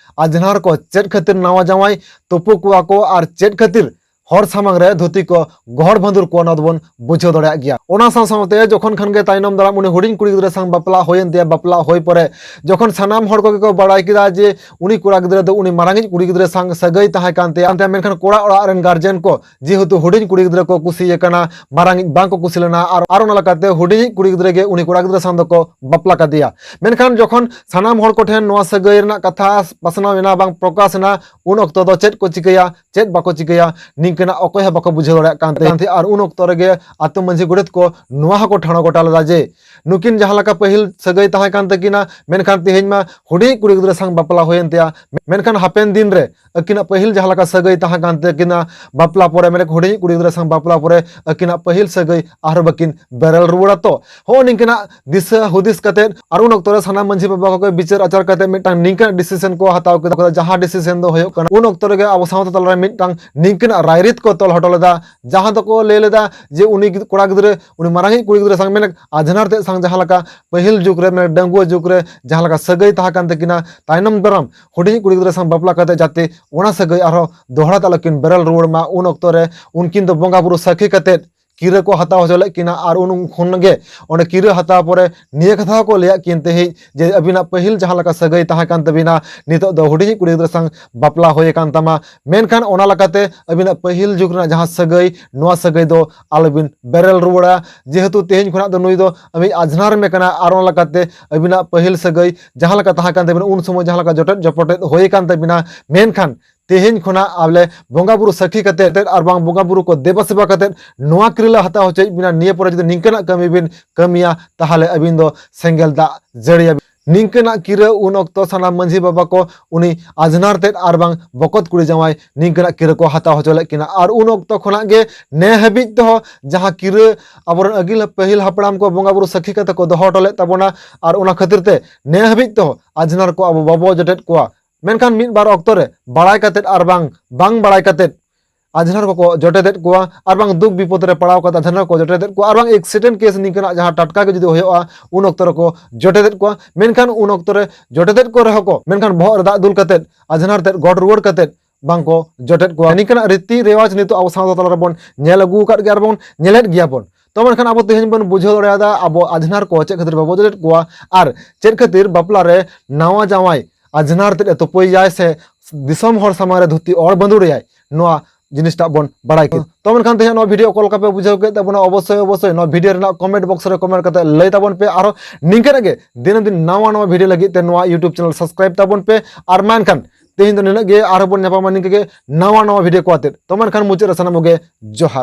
ᱟᱡᱷᱱᱟᱨ ᱠᱚ ᱪᱮᱫ ᱠᱷᱟᱹᱛᱤᱨ ᱱᱟᱣᱟ ᱡᱟᱶᱟᱭ ᱛᱩᱯᱩ ᱠᱚᱣᱟ ᱠᱚ ᱟᱨ ᱪᱮᱫ ᱠᱷᱟᱹᱛᱤᱨ ᱦᱚᱲ ᱥᱟᱢᱟᱝ ᱨᱮ ᱫᱷᱩᱛᱤ ᱠᱚ ᱜᱚᱦᱚᱲ ᱵᱷᱟᱸᱫᱩᱨ ᱠᱚᱣᱟ, ᱱᱚᱣᱟ ᱫᱚᱵᱚᱱ ᱵᱩᱡᱷᱟᱹᱣ ᱫᱟᱲᱮᱭᱟᱜ ᱜᱮᱭᱟ᱾ ᱚᱱᱟ ᱥᱟᱶ ᱥᱟᱶᱛᱮ ᱡᱚᱠᱷᱚᱱ ᱠᱷᱟᱱ ᱜᱮ ᱛᱟᱭᱱᱚᱢ ᱫᱟᱨᱟᱢ ᱩᱱᱤ ᱦᱩᱰᱤᱧ ᱠᱩᱲᱤ ᱜᱤᱫᱽᱨᱟᱹ ᱥᱟᱶ ᱵᱟᱯᱞᱟ ᱦᱩᱭᱮᱱ ᱛᱟᱭᱟ, ᱵᱟᱯᱞᱟ ᱦᱩᱭ ᱯᱚᱨᱮ ᱡᱚᱠᱷᱚᱱ ᱥᱟᱱᱟᱢ ᱦᱚᱲ ᱠᱚᱜᱮ ᱠᱚ ᱵᱟᱲᱟᱭ ᱠᱮᱫᱟ ᱡᱮ ᱩᱱᱤ ᱠᱚᱲᱟ ᱜᱤᱫᱽᱨᱟᱹ ᱫᱚ ᱩᱱᱤ ᱢᱟᱨᱟᱝᱤᱡ ᱠᱩᱲᱤ ᱜᱤᱫᱽᱨᱟᱹ ᱥᱟᱶ ᱥᱟᱹᱜᱟᱹᱭ ᱛᱟᱦᱮᱸ ᱠᱟᱱ ᱛᱟᱭᱟ, ᱢᱮᱱᱠᱷᱟᱱ ᱠᱚᱲᱟ ᱚᱲᱟᱜ ᱨᱮᱱ ᱜᱟᱨᱡᱮᱱ ᱠᱚ ᱡᱮᱦᱮᱛᱩ ᱦᱩᱰᱤᱧ ᱠᱩᱲᱤ ᱜᱤᱫᱽᱨᱟᱹ ᱠᱚ ᱠᱩᱥᱤ ᱟᱠᱟᱱᱟ, ᱢᱟᱨᱟᱝᱤᱡ ᱵᱟᱝ ᱠᱚ ᱠᱩᱥᱤ ᱞᱮᱱᱟ, ᱟᱨ, ᱟᱨ ᱚᱱᱟ ᱞᱮᱠᱟᱛᱮ ᱦᱩᱰᱤᱧᱤᱡ ᱠᱩᱲᱤ ᱜᱤᱫᱽᱨᱟᱹ ᱜᱮ ᱩᱱᱤ ᱠᱚᱲᱟ ᱜᱤᱫᱽᱨᱟᱹ ᱥᱟᱶ ᱫᱚᱠᱚ ᱵᱟᱯᱞᱟ ᱠᱟᱫᱮᱭᱟ᱾ ᱢᱮᱱᱠᱷᱟᱱ ᱡᱚᱠᱷᱚᱱ ᱥᱟᱱᱟᱢ ᱦᱚᱲ ᱠᱚᱴᱷᱮᱱ ᱱᱚᱣᱟ ᱥᱟᱹᱜᱟᱹᱭ ᱨᱮᱱᱟᱜ ᱠᱟᱛᱷᱟ ᱯᱟᱥᱱᱟᱣ ᱮᱱᱟ, ᱵᱟᱝ ᱯᱨᱚᱠᱟᱥ ᱮᱱᱟ, ᱩᱱ ᱚᱠᱛᱚ ᱫᱚ ᱪᱮᱫ ᱠᱚ ᱪᱤᱠᱟᱹᱭᱟ, ᱪᱮᱫ ᱵᱟᱠᱚ ᱪᱤᱠᱟᱹᱭᱟ, ᱱᱤᱝᱠᱟᱹᱱᱟᱜ ᱚᱠᱚᱭ ᱦᱚᱸ ᱵᱟᱠᱚ ᱵᱩᱡᱷᱟᱹᱣ ᱫᱟᱲᱮᱭᱟᱜ ᱠᱟᱱ ᱛᱟᱦᱮᱸᱫ᱾ ᱟᱨ ᱩᱱ ᱚᱠᱛᱚ ᱨᱮᱜᱮ ᱟᱛᱳ ᱢᱟᱹᱡᱷᱤ ᱜᱚᱰᱮᱛ ᱠᱚ ᱱᱚᱣᱟ ᱦᱚᱸᱠᱚ ᱴᱷᱟᱲᱚ ᱜᱚᱴᱟ ᱞᱮᱫᱟ ᱡᱮ ᱱᱩᱠᱤᱱ ᱡᱟᱦᱟᱸ ᱞᱮᱠᱟ ᱯᱟᱹᱦᱤᱞ ᱥᱟᱹᱜᱟᱹᱭ ᱛᱟᱦᱮᱸ ᱠᱟᱱ ᱛᱟᱹᱠᱤᱱᱟ, ᱢᱮᱱᱠᱷᱟᱱ ᱛᱮᱦᱮᱧ ᱢᱟ ᱦᱩᱰᱤᱧ ᱠᱩᱲᱤ ᱜᱤᱫᱽᱨᱟᱹ ᱥᱟᱶ ᱵᱟᱯᱞᱟ ᱦᱩᱭᱮᱱ ᱛᱟᱭᱟ, ᱢᱮᱱᱠᱷᱟᱱ ᱦᱟᱯᱮᱱ ᱫᱤᱱ ᱨᱮ ᱟᱹᱠᱤᱱᱟᱜ ᱯᱟᱹᱦᱤᱞ ᱡᱟᱦᱟᱸ ᱞᱮᱠᱟ ᱥᱟᱹᱜᱟᱹᱭ ᱛᱟᱦᱮᱸ ᱠᱟᱱ ᱛᱟᱹᱠᱤᱱᱟ, ᱵᱟᱯᱞᱟ ᱯᱚᱨᱮ, ᱢᱮᱱᱮᱠ ᱦᱩᱰᱤᱧ ᱠᱩᱲᱤ ᱜᱤᱫᱽᱨᱟᱹ ᱥᱟᱶ ᱵᱟᱯᱞᱟ ᱯᱚᱨᱮ ᱟᱹᱠᱤᱱᱟᱜ ᱯᱟᱹᱦᱤᱞ ᱥᱟᱹᱜᱟᱹᱭ ᱟᱨᱦᱚᱸ ᱵᱟᱹᱠᱤᱱ ᱵᱮᱨᱮᱞ ᱨᱩᱣᱟᱹᱲᱟ ᱛᱚ᱾ ᱦᱚᱸᱜᱼᱚ ᱱᱤᱝᱠᱟᱹᱱᱟᱜ ᱫᱤᱥᱟᱹ ᱦᱩᱫᱤᱥ ᱠᱟᱛᱮᱫ, ᱟᱨ ᱩᱱ ᱚᱠᱛᱚ ᱨᱮ ᱥᱟᱱᱟᱢ ᱢᱟᱹᱡᱷᱤ ᱵᱟᱵᱟ ᱠᱚᱜᱮ ᱵᱤᱪᱟᱹᱨ ᱟᱪᱟᱨ ᱠᱟᱛᱮᱫ ᱢᱤᱫᱴᱟᱝ ᱱᱤᱝᱠᱟᱹᱱᱟᱜ decision ᱠᱚ ᱦᱟᱛᱟᱣ ᱠᱮᱫᱟ, ᱡᱟᱦᱟᱸ decision ᱫᱚ ᱦᱩᱭᱩᱜ ᱠᱟᱱᱟ, ᱩᱱ ᱚᱠᱛᱚ ᱨᱮᱜᱮ ᱟᱵᱚ ᱥᱟᱶᱛᱟ ᱛᱟᱞᱟᱨᱮ ᱢᱤᱫᱴᱟᱝ ᱱᱤᱝᱠᱟᱹᱱᱟᱜ ᱨᱟᱭᱨᱤᱛ ᱠᱚ ᱛᱚᱞ ᱦᱚᱴᱚ ᱞᱮᱫᱟ, ᱡᱟᱦᱟᱸ ᱫᱚᱠᱚ ᱞᱟᱹᱭ ᱞᱮᱫᱟ ᱡᱮ ᱩᱱᱤ ᱜᱤᱫ-, ᱠᱚᱲᱟ ᱜᱤᱫᱽᱨᱟᱹ, ᱩᱱᱤ ᱢᱟᱨᱟᱝᱤᱡ ᱠᱩᱲᱤ ᱜᱤᱫᱽᱨᱟᱹ ᱥᱟᱶ, ᱢᱮᱱᱮᱠ ᱟᱡᱷᱱᱟᱨ ᱛᱮᱫ ᱥᱟᱶ ᱡᱟᱦᱟᱸ ᱞᱮᱠᱟ ᱯᱟᱹᱦᱤᱞ ᱡᱩᱜᱽ ᱨᱮ, ᱢᱮᱱᱮᱠ ᱰᱟᱺᱜᱩᱣᱟᱹ ᱡᱩᱜᱽ ᱨᱮ ᱡᱟᱦᱟᱸ ᱞᱮᱠᱟ ᱥᱟᱹᱜᱟᱹᱭ ᱛᱟᱦᱮᱸ ᱠᱟᱱ ᱛᱟᱹᱠᱤᱱᱟ, ᱛᱟᱭᱱᱚᱢ ᱫᱟᱨᱟᱢ ᱦᱩᱰᱤᱧ ᱠᱩᱲᱤ ᱜᱤᱫᱽᱨᱟᱹ ᱥᱟᱶ ᱵᱟᱯᱞᱟ ᱠᱟᱛᱮ ᱡᱟᱛᱮ ᱚᱱᱟ ᱥᱟᱹᱜᱟᱹᱭ ᱟᱨᱦᱚᱸ ᱫᱚᱦᱲᱟ ᱛᱮ ᱟᱞᱚᱠᱤᱱ ᱵᱮᱨᱮᱞ ᱨᱩᱣᱟᱹᱲ ᱢᱟ᱾ ᱩᱱ ᱚᱠᱛᱚ ᱨᱮ ᱩᱱᱠᱤᱱ ᱫᱚ ᱵᱚᱸᱜᱟ ᱵᱩᱨᱩ ᱥᱟᱹᱠᱷᱤ ᱠᱟᱛᱮ ᱠᱤᱨᱟᱹ ᱠᱚ ᱦᱟᱛᱟᱣ ᱦᱚᱪᱚ ᱞᱮᱫ ᱠᱤᱱᱟ, ᱟᱨ ᱩᱱ ᱠᱷᱚᱱ ᱜᱮ ᱚᱸᱰᱮ ᱠᱤᱨᱟᱹ ᱦᱟᱛᱟᱣ ᱯᱚᱨᱮ ᱱᱤᱭᱟᱹ ᱠᱟᱛᱷᱟ ᱦᱚᱸᱠᱚ ᱞᱟᱹᱭᱟᱫ ᱠᱤᱱ ᱛᱟᱦᱮᱸᱫ ᱡᱮ ᱟᱹᱵᱤᱱᱟᱜ ᱯᱟᱹᱦᱤᱞ ᱡᱟᱦᱟᱸ ᱞᱮᱠᱟ ᱥᱟᱹᱜᱟᱹᱭ ᱛᱟᱦᱮᱸ ᱠᱟᱱ ᱛᱟᱹᱵᱤᱱᱟ, ᱱᱤᱛᱚᱜ ᱫᱚ ᱦᱩᱰᱤᱧᱤᱡ ᱠᱩᱲᱤ ᱜᱤᱫᱽᱨᱟᱹ ᱥᱟᱶ ᱵᱟᱯᱞᱟ ᱦᱩᱭ ᱟᱠᱟᱱ ᱛᱟᱢᱟ, ᱢᱮᱱᱠᱷᱟᱱ ᱚᱱᱟ ᱞᱮᱠᱟᱛᱮ ᱟᱹᱵᱤᱱᱟᱜ ᱯᱟᱹᱦᱤᱞ ᱡᱩᱜᱽ ᱨᱮᱱᱟᱜ ᱡᱟᱦᱟᱸ ᱥᱟᱹᱜᱟᱹᱭ, ᱱᱚᱣᱟ ᱥᱟᱹᱜᱟᱹᱭ ᱫᱚ ᱟᱞᱚᱵᱤᱱ ᱵᱮᱨᱮᱞ ᱨᱩᱣᱟᱹᱲᱟ, ᱡᱮᱦᱮᱛᱩ ᱛᱮᱦᱮᱧ ᱠᱷᱚᱱᱟᱜ ᱫᱚ ᱱᱩᱭ ᱫᱚ ᱟᱹᱢᱤᱡ ᱟᱡᱷᱱᱟᱨ ᱢᱮ ᱠᱟᱱᱟ, ᱟᱨ ᱚᱱᱟ ᱞᱮᱠᱟᱛᱮ ᱟᱹᱵᱤᱱᱟᱜ ᱯᱟᱹᱦᱤᱞ ᱥᱟᱹᱜᱟᱹᱭ ᱡᱟᱦᱟᱸ ᱞᱮᱠᱟ ᱛᱟᱦᱮᱸ ᱠᱟᱱ ᱛᱟᱹᱵᱤᱱᱟ, ᱩᱱ ᱥᱚᱢᱚᱭ ᱡᱟᱦᱟᱸ ᱞᱮᱠᱟ ᱡᱚᱴᱮᱫ ᱡᱚᱯᱚᱴᱮᱫ ᱦᱩᱭ ᱟᱠᱟᱱ ᱛᱟᱹᱵᱤᱱᱟ, ᱢᱮᱱᱠᱷᱟᱱ ᱛᱮᱦᱮᱧ ᱠᱷᱚᱱᱟᱜ ᱟᱞᱮ ᱵᱚᱸᱜᱟ ᱵᱩᱨᱩ ᱥᱟᱹᱠᱷᱤ ᱠᱟᱛᱮᱫ ᱟᱨ ᱵᱟᱝ ᱵᱚᱸᱜᱟ ᱵᱩᱨᱩ ᱠᱚ ᱫᱮᱵᱟ ᱥᱮᱵᱟ ᱠᱟᱛᱮᱫ ᱱᱚᱣᱟ ᱠᱤᱨᱟᱹ ᱞᱮ ᱦᱟᱛᱟᱣ ᱦᱚᱪᱚᱭᱮᱫ ᱵᱤᱱᱟ, ᱱᱤᱭᱟᱹ ᱯᱚᱨᱮ ᱡᱩᱫᱤ ᱱᱤᱝᱠᱟᱹᱱᱟᱜ ᱠᱟᱹᱢᱤ ᱵᱤᱱ ᱠᱟᱹᱢᱤᱭᱟ, ᱛᱟᱦᱚᱞᱮ ᱟᱹᱵᱤᱱ ᱫᱚ ᱥᱮᱸᱜᱮᱞ ᱫᱟᱜ ᱡᱟᱹᱲᱤᱭᱟᱵᱤᱱ᱾ ᱱᱤᱝᱠᱟᱹᱱᱟᱜ ᱠᱤᱨᱟᱹ ᱩᱱ ᱚᱠᱛᱚ ᱥᱟᱱᱟᱢ ᱢᱟᱹᱡᱷᱤ ᱵᱟᱵᱟ ᱠᱚ ᱩᱱᱤ ᱟᱡᱷᱱᱟᱨ ᱛᱮᱫ ᱟᱨ ᱵᱟᱝ ᱵᱚᱠᱚᱛ ᱠᱩᱲᱤ ᱡᱟᱶᱟᱭ ᱱᱤᱝᱠᱟᱹᱱᱟᱜ ᱠᱤᱨᱟᱹ ᱠᱚ ᱦᱟᱛᱟᱣ ᱦᱚᱪᱚ ᱞᱮᱫ ᱠᱤᱱᱟ᱾ ᱟᱨ ᱩᱱ ᱚᱠᱛᱚ ᱠᱷᱚᱱᱟᱜ ᱜᱮ ᱱᱮ ᱦᱟᱹᱵᱤᱡ ᱛᱮᱦᱚᱸ ᱡᱟᱦᱟᱸ ᱠᱤᱨᱟᱹ ᱟᱵᱚᱨᱮᱱ ᱟᱹᱜᱤᱞ ᱯᱟᱹᱦᱤᱞ ᱦᱟᱯᱲᱟᱢ ᱠᱚ ᱵᱚᱸᱜᱟ ᱵᱩᱨᱩ ᱥᱟᱹᱠᱷᱤ ᱠᱟᱛᱮ ᱠᱚ ᱫᱚᱦᱚ ᱦᱚᱴᱚ ᱞᱮᱫ ᱛᱟᱵᱚᱱᱟ, ᱟᱨ ᱚᱱᱟ ᱠᱷᱟᱹᱛᱤᱨ ᱛᱮ ᱱᱮ ᱦᱟᱹᱵᱤᱡ ᱛᱮᱦᱚᱸ ᱟᱡᱷᱱᱟᱨ ᱠᱚ ᱟᱵᱚ ᱵᱟᱵᱚ ᱡᱚᱴᱮᱫ ᱠᱚᱣᱟ᱾ ᱢᱮᱱᱠᱷᱟᱱ ᱢᱤᱫ ᱵᱟᱨ ᱚᱠᱛᱚ ᱨᱮ ᱵᱟᱲᱟᱭ ᱠᱟᱛᱮᱫ ᱟᱨ ᱵᱟᱝ, ᱵᱟᱝ ᱵᱟᱲᱟᱭ ᱠᱟᱛᱮᱫ ᱟᱡᱷᱱᱟᱨ ᱠᱚᱠᱚ ᱡᱚᱴᱮᱫᱮᱫ ᱠᱚᱣᱟ, ᱟᱨ ᱵᱟᱝ ᱫᱩᱠ ᱵᱤᱯᱚᱫ ᱨᱮ ᱯᱟᱲᱟᱣ ᱠᱟᱛᱮ ᱟᱡᱷᱱᱟᱨ ᱠᱚ ᱡᱚᱴᱮᱫᱮᱫ ᱠᱚᱣᱟ, ᱟᱨ ᱵᱟᱝ ᱮᱠᱥᱤᱰᱮᱱᱴ ᱠᱮᱥ ᱱᱤᱝᱠᱟᱹᱱᱟᱜ ᱡᱟᱦᱟᱸ ᱴᱟᱴᱠᱟ ᱜᱮ ᱡᱩᱫᱤ ᱦᱩᱭᱩᱜᱼᱟ, ᱩᱱ ᱚᱠᱛᱚ ᱨᱮᱠᱚ ᱡᱚᱴᱮᱫᱮᱫ ᱠᱚᱣᱟ᱾ ᱢᱮᱱᱠᱷᱟᱱ ᱩᱱ ᱚᱠᱛᱚ ᱨᱮ ᱡᱚᱴᱮᱫᱮᱫ ᱠᱚ ᱨᱮᱦᱚᱸ ᱠᱚ, ᱢᱮᱱᱠᱷᱟᱱ ᱵᱚᱦᱚᱜ ᱨᱮ ᱫᱟᱜ ᱫᱩᱞ ᱠᱟᱛᱮ ᱟᱡᱷᱱᱟᱨ ᱛᱮᱫ ᱜᱚᱰ ᱨᱩᱣᱟᱹᱲ ᱠᱟᱛᱮ ᱵᱟᱝ ᱠᱚ ᱡᱚᱴᱮᱫ ᱠᱚᱣᱟ᱾ ᱱᱤᱝᱠᱟᱹᱱᱟᱜ ᱨᱤᱛᱤ ᱨᱮᱣᱟᱡᱽ ᱱᱤᱛᱚᱜ ᱟᱵᱚ ᱥᱟᱶᱛᱟ ᱛᱟᱞᱟ ᱨᱮᱵᱚᱱ ᱧᱮᱞ ᱟᱹᱜᱩ ᱟᱠᱟᱫ ᱜᱮᱭᱟ ᱟᱨ ᱵᱚᱱ ᱧᱮᱞᱮᱫ ᱜᱮᱭᱟ ᱵᱚᱱ᱾ ᱛᱚ ᱢᱮᱱᱠᱷᱟᱱ ᱟᱵᱚ ᱛᱮᱦᱮᱧ ᱵᱚᱱ ᱵᱩᱡᱷᱟᱹᱣ ᱫᱟᱲᱮᱭᱟᱫᱟ ᱟᱵᱚ ᱟᱡᱷᱱᱟᱨ ᱠᱚ ᱪᱮᱫ ᱠᱷᱟᱹᱛᱤᱨ ᱵᱟᱵᱚ ᱡᱚᱴᱮᱫ ᱠᱚᱣᱟ, ᱟᱨ ᱪᱮᱫ ᱠᱷᱟᱹᱛᱤᱨ ᱵᱟᱯᱞᱟ ᱨᱮ ᱱᱟᱣᱟ ᱡᱟᱶᱟᱭ ᱟᱡᱷᱱᱟᱨ ᱛᱮᱫ ᱮ ᱛᱩᱯᱩᱭᱮᱭᱟᱭ ᱥᱮ ᱫᱤᱥᱚᱢ ᱦᱚᱲ ᱥᱟᱢᱟᱝ ᱨᱮ ᱫᱷᱩᱛᱤ ᱚᱲ ᱵᱟᱹᱫᱩᱲᱮᱭᱟᱭ, ᱱᱚᱣᱟ ᱡᱤᱱᱤᱥᱴᱟᱜ ᱵᱚᱱ ᱵᱟᱲᱟᱭ ᱠᱮᱫ᱾ ᱛᱚ ᱢᱮᱱᱠᱷᱟᱱ ᱛᱮᱦᱮᱧ ᱱᱚᱣᱟ ᱵᱷᱤᱰᱤᱭᱳ ᱚᱠᱟ ᱞᱮᱠᱟ ᱯᱮ ᱵᱩᱡᱷᱟᱹᱣ ᱠᱮᱫ ᱛᱟᱵᱚᱱᱟ, ᱚᱵᱚᱥᱥᱳᱭ ᱚᱵᱚᱥᱥᱳᱭ ᱱᱚᱣᱟ ᱵᱷᱤᱰᱤᱭᱳ ᱨᱮᱱᱟᱜ ᱠᱚᱢᱮᱱᱴ ᱵᱚᱠᱥ ᱨᱮ ᱠᱚᱢᱮᱱᱴ ᱠᱟᱛᱮ ᱞᱟᱹᱭ ᱛᱟᱵᱚᱱ ᱯᱮ᱾ ᱟᱨᱦᱚᱸ ᱱᱤᱝᱠᱟᱹᱱᱟᱜ ᱜᱮ ᱫᱤᱱᱟᱹᱢ ᱫᱤᱱ ᱱᱟᱣᱟ ᱱᱟᱣᱟ ᱵᱷᱤᱰᱤᱭᱳ ᱞᱟᱹᱜᱤᱫ ᱛᱮ ᱱᱚᱣᱟ ᱭᱩᱴᱩᱵᱽ ᱪᱮᱱᱮᱞ ᱥᱟᱵᱥᱠᱨᱟᱭᱤᱵ ᱛᱟᱵᱚᱱ ᱯᱮ᱾ ᱟᱨ ᱢᱟ ᱮᱱᱠᱷᱟᱱ ᱛᱮᱦᱮᱧ ᱫᱚ ᱱᱤᱱᱟᱹᱜ ᱜᱮ, ᱟᱨᱦᱚᱸ ᱵᱚᱱ ᱧᱟᱯᱟᱢᱟ ᱱᱤᱝᱠᱟᱹ ᱜᱮ ᱱᱟᱣᱟ ᱱᱟᱣᱟ ᱵᱷᱤᱰᱤᱭᱳ ᱠᱚ ᱟᱛᱮᱫ᱾ ᱛᱚ ᱢᱮᱱᱠᱷᱟᱱ ᱢᱩᱪᱟᱹᱫ ᱨᱮ ᱥᱟᱱᱟᱢ ᱠᱚᱜᱮ ᱡᱚᱦᱟᱨ᱾